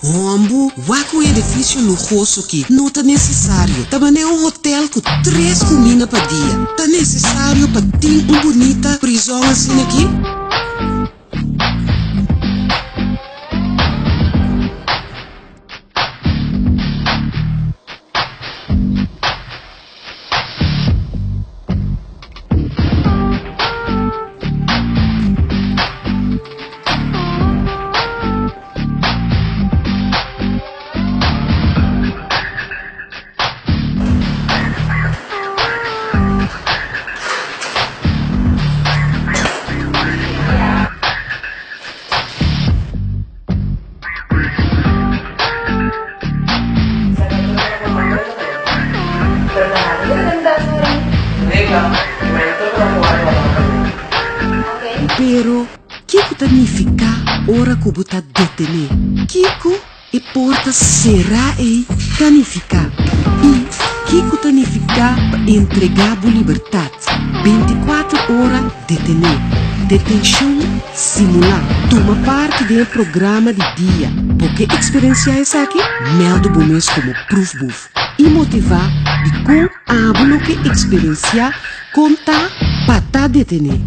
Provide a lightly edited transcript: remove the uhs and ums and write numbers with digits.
Hòmbu, wak un edifisio luhoso ki no ta nesesario. Ta manera un hotel ku tres kuminda pa dia. Ta nesesario pa tin un bunita prizòn asina aki? Pero, kiko ta nifiká ora ku bo ta detené? Kiko e porta será ei ta nifiká? I kiko ta nifiká pa entregá bo libertat bintikuater ora detené? Detenshon simulá. Tuma parti den e programa di dia. Bo ke eksperensiá esaki? Mèldu bo mes komo proefboef i motivá di kon abo lo ke eksperensiá kon ta pa ta detené.